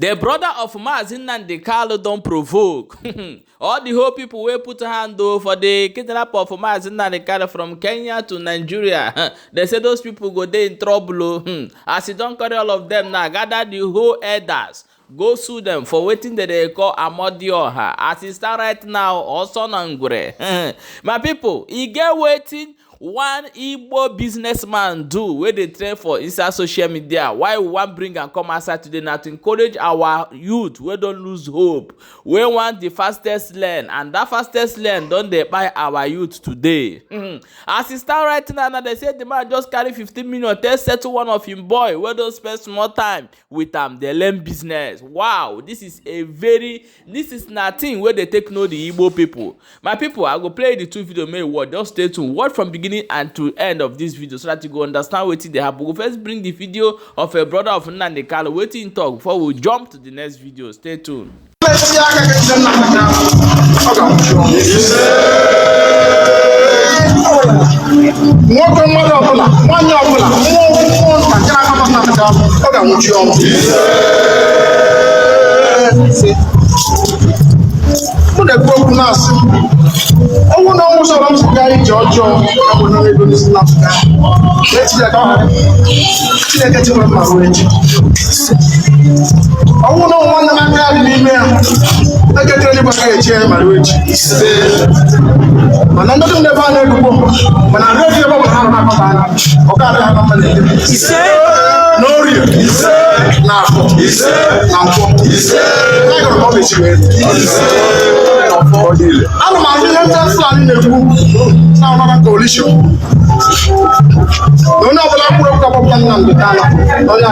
The brother of Mazi Nnamdi Kanu don't provoke. All the whole people will put hand for the kidnap of Mazi Nnamdi Kanu from Kenya to Nigeria. They say those people go there in trouble. As you don't carry all of them now, gather the whole elders. Go sue them for waiting that they call Amadioha. As it start right now, also Nangure. My people, he get waiting. One Igbo businessman do where they train for inside social media. Why we want bring and come outside today now to encourage our youth. We don't lose hope. We want the fastest lane, and that fastest lane don't they buy our youth today. As it start right now, they say the man just carry 15 million. They settle one of him boy. We don't spend small time with them. They learn business. Wow, this is nothing where they take know the Igbo people. My people, I go play the 2 video. May word just stay tuned. Word from beginning and to end of this video so that you go understand what they happen. We'll first bring the video of a brother of Nnamdi Kanu waiting talk before we jump to the next video. Stay tuned. Oh no, so I'm guy George. I will not do this now. Let's get on. Let's get to my range. I will not want to have an email. I get anybody a chair my range. But I'm not going to find a book. When I read about how he said, no real. He said, now, he said, now, he said, I don't know what he said. I'm not in the book. Now, not a coalition. No, no, but I broke up on the Ghana. No, yeah,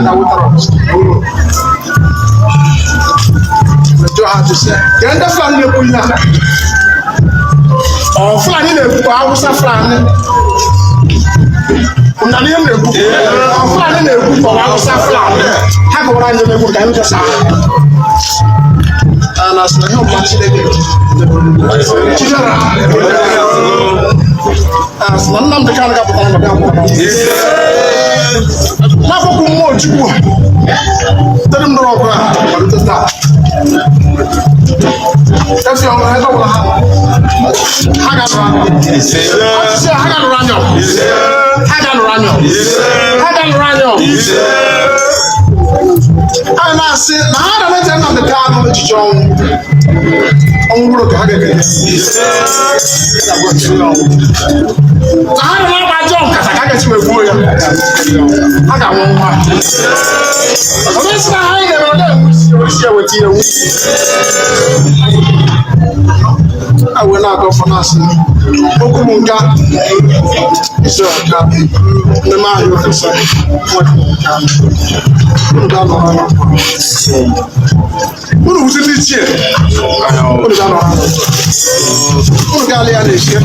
I have to say, get the family of Puna. Oh, flying in the house of flying. I'm not in the book. I'm flying in the book for house of flying. Have a run in the book. I'm just and as the help much they get. As Nnamdi Kanu got on the ground. Now, who more to do? Tell them the wrong ground. What is that? That's your head over. And I said, I don't know the car of John. On work, I get it. I don't know my John because I get you a boy. I got one more. That's not how I never share with you. I will not go for nothing. Okumunga is a the man you can say what who was in this year? What is that? Who got the other shit?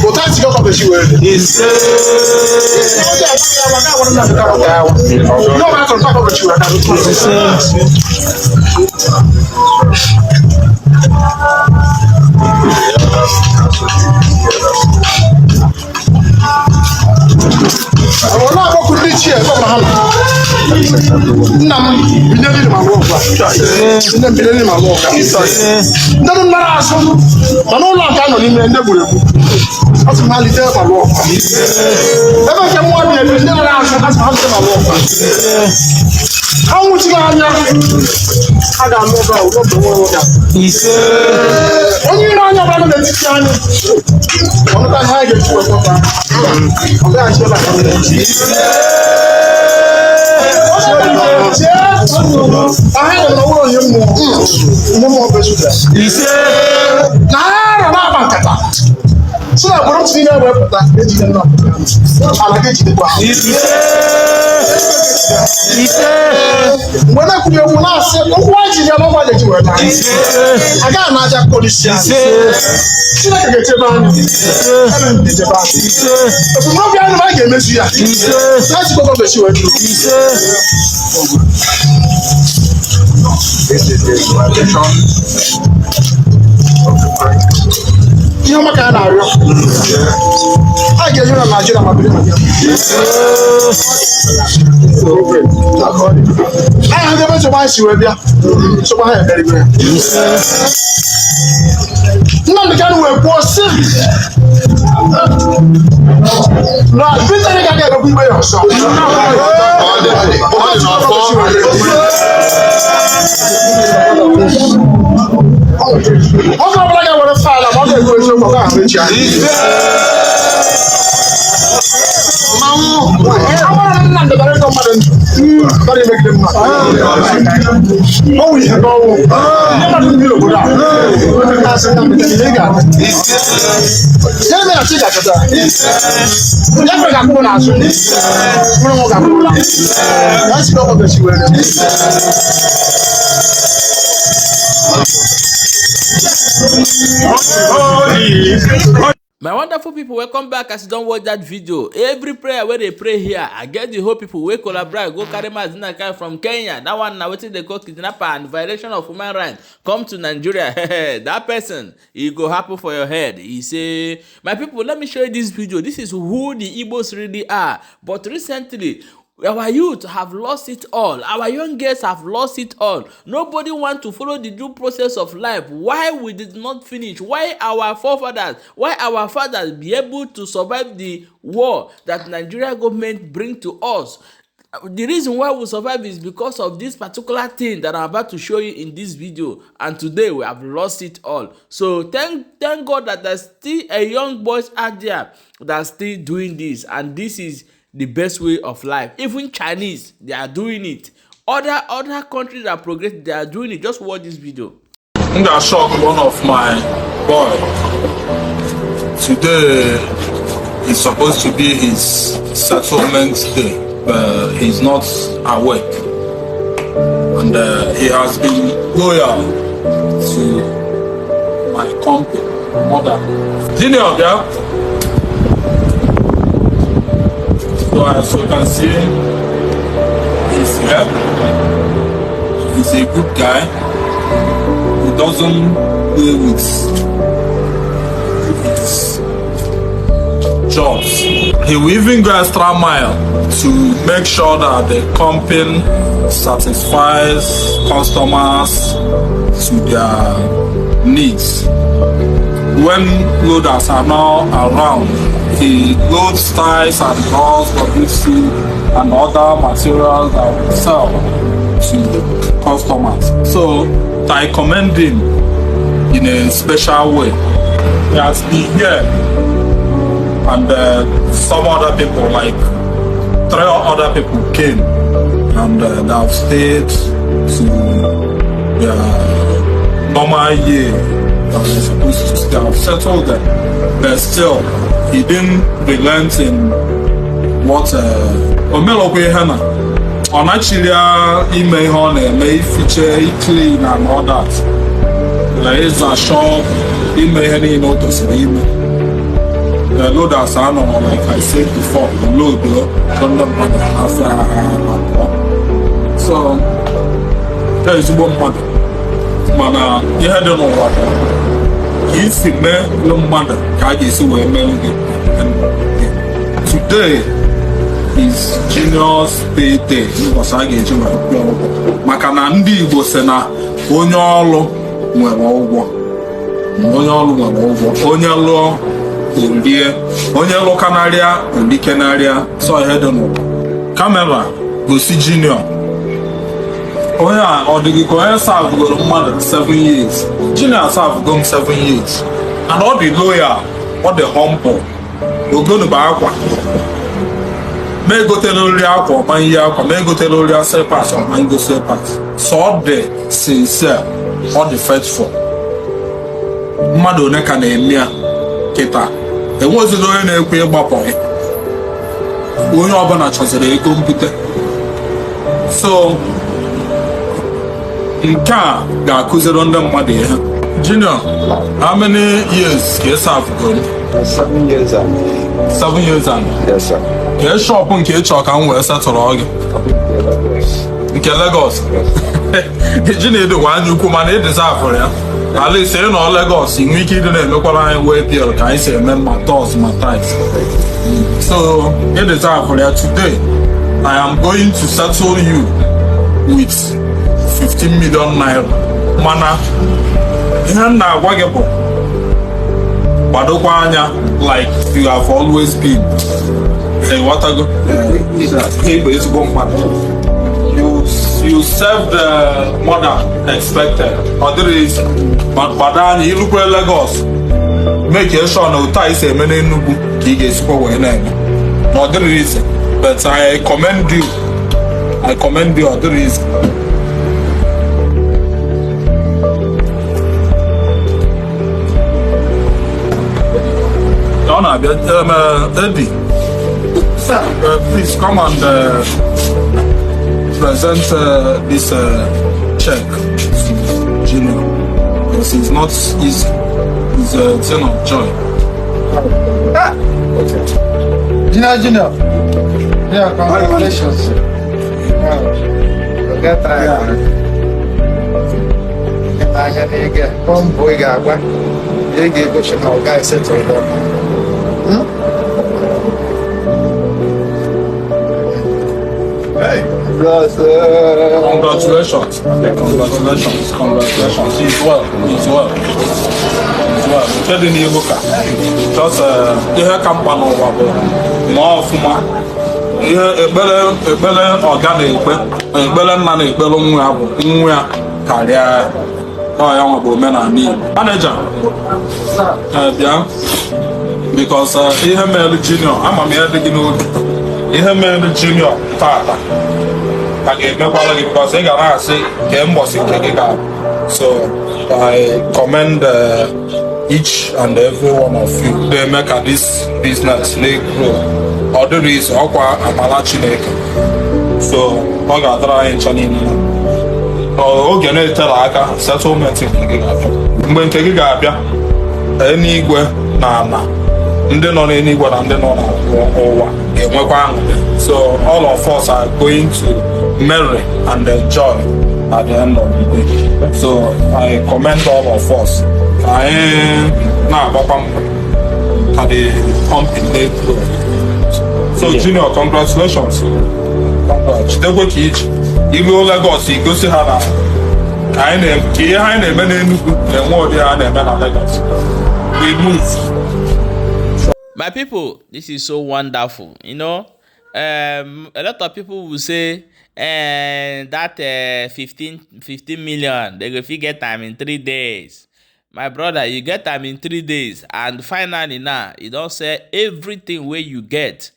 But that's the other issue. No matter what you I will not go to this year. How much you got? I got no problem. He said, when you know about the teacher, I'm not going to get to a papa. I'm going to I had no one you no more business. He said, so I brought me a weapon that didn't know. I'll get you the ground. He said, when I could have said, oh, why did you know what you were? I got another police. He said, I get your man. If you know behind my game, let's go over the show. He said, this is the tradition of the party. ihe ọma ka a na-arịọ a ga-eji na Naịjirịa ma biri na ya aha ndị ebe nsogbu anyị si wee bịa nsogbu ha emerigoro ya Nnamdi Kanu wee kwuo sị na Peter ga ga-emekwa ikpe ya ọsọ ọ bụla ga-ewere faịlụ ma ọ ga-ekwu eziokwu ọ ga-ahụ echi ahụ Nnamdi bara ịgọ mmadụ ndụ bara imegide mmadụ o nwe ihe n'ọnwụ ndị mmadụ ndị obodo a na-asị Nnamdi Kanu ị ga-abụ ya eme na chi ga-achọta ya kwere ga-akwụrụ n'azụ mụrụ nwa ga-akwụrụ na ya si n'ọkọ ga-esi were My wonderful people, welcome back. As you don't watch that video, every prayer where they pray here, I get the whole people we collaborate, go carry Mazi from Kenya. That one now wetin they call kidnapper and violation of human rights. Come to Nigeria. That person, it go happen for your head. He say, my people, let me show you this video. This is who the Igbos really are. But recently, our youth have lost it all. Our young girls have lost it all. Nobody want to follow the due process of life. Why we did not finish? Why our forefathers, why our fathers be able to survive the war that Nigeria government bring to us? The reason why we survive is because of this particular thing that I'm about to show you in this video. And today we have lost it all. So thank God that there's still a young boys out there that's still doing this. And this is the best way of life. Even Chinese, they are doing it. Other countries that progress, they are doing it. Just watch this video. I'm gonna shock one of my boy. Today is supposed to be his settlement day, but he's not awake, and he has been loyal to my company, mother. Junior, yeah. So as you can see, he's here. He's a good guy. He doesn't play with his jobs. He will even go extra mile to make sure that the company satisfies customers to their needs. When loaders are now around, he loads ties and balls, WC, and other materials that we sell to customers. So I commend him in a special way. He has been here, and some other people, like 3 other people came, and they have stayed to their normal year that we're supposed to stay. Have settled them, but still he didn't relent in what Omelokwe Hana on actually ime honey may feature clean and all that. There is a shop ime any notice ime. The loaders are not, like I said before, the load from the so there is one mother. Mana you had no water. If you met no mother, I guess you were married. Today is Junior's payday. Because I get you my Makana Ndi Igbo sị na onye ọlụ nwere ụgwọ. Onye ọlụ nwere ụgwọ. Onye lụọ olie. Onye lụ kanarịa olike narịa. So I had no camera gosi Junior. Onye a ọ dịghị ka onye servegoro mmadụ 7 years. Junior servego m 7 years. And all the loyal, all the humble. Ogonu bụ akwa. Ma egotela ori akwa ọma ihe akwa, ma egotela ori sepas ọma ngo sepas. So ọ dị sincere, ọ dị faithful. Mmadụ one ka na-eme ya kịta. Enwezila onye na-ekwe ịgbapụ ya. Onye ọbụla chọziri ego mbute. So nke a ga-akụziri ndị mmadụ ihe. Junior, how many years ka ị servegoro? 7 years and 7 years and yes sir. Ka shop nke ị chọrọ ka m wee setụrụ gị nke Lagos. Junior dị nwa anya ukwu mana ị deserve ya. at least you know Lagos in wiki didn't look around where there can I say men my thoughts my ties. So it is time for that today. I am going to settle you with 15 million naira. Mana na wagebo badokwanya like you have always been. Say what I go you served more than expected. Other is but badan you look Lagos. Make your sure no tie say many nubu kige super when other is but I commend you. I commend you other is Eddie, please come and present this check to Junior. Because it's not easy. It's a thing of joy. Okay. Junior. Yeah, congratulations. Get right. Come, boy, you get a guy settled. Hey, congratulations. Congratulations. Congratulations. He's well. He's well. He's well. Telling you, look at just the hair company more of my a better organic, a better money, better career. Oh, young about men and me. Manager. Yeah. Because he had made junior. I'm a mere beginner. He had made junior. Tata. I gave me quality because they got say game was in Kega. So I commend each and every one of you. They make this business make grow. Other is Aqua Amalachi. So I got trying Chanina. Oh, get tell aka settlement in Kega. When Kega, any na ndị nọ n'enigwe na ndị nọ n'ụwa ga-enwekwa aṅụ. So all of us are going to marry and enjoy at the end of the day. So I commend all of us ka anyị na-agbakwa mbọ ka the company grow. So Junior, congratulations. Jidekwe ka iji ilu Lagos igosi ha na ka ihe anyị na-eme n'Enugu na-enwe ụdị ha na-eme na Lagos. We move. My people, this is so wonderful. You know, a lot of people will say that 15 million, they go get time in 3 days. My brother, you get time in 3 days. And finally now, you don't say everything where you get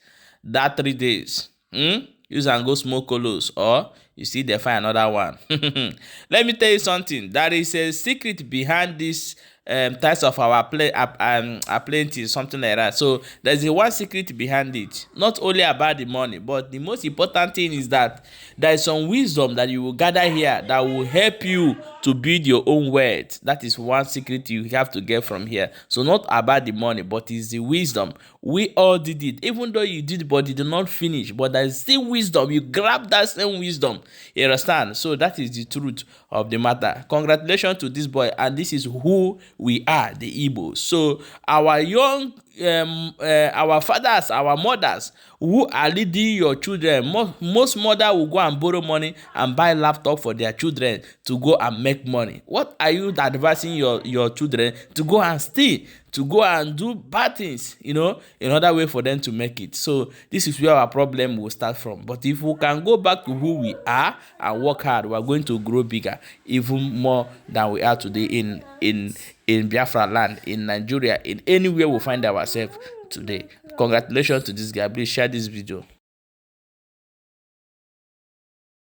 that 3 days. Use and go smoke colos or you see they find another one. Let me tell you something. There is a secret behind this types of our plenty, something like that. So there's a one secret behind it. Not only about the money, but the most important thing is that there is some wisdom that you will gather here that will help you to build your own wealth. That is one secret you have to get from here. So not about the money, but it's the wisdom. We all did it. Even though you did it, but you did not finish. But there is still wisdom. You grab that same wisdom. You understand? So that is the truth of the matter. Congratulations to this boy. And this is who we are, the Igbos. So our young our fathers, our mothers who are leading your children, most mother will go and borrow money and buy laptop for their children to go and make money. What are you advising your children to go and steal, to go and do bad things, you know, in order way for them to make it? So this is where our problem will start from. But if we can go back to who we are and work hard, we are going to grow bigger, even more than we are today in Biafra land, in Nigeria, in anywhere we find ourselves today. Congratulations to this guy. Please share this video.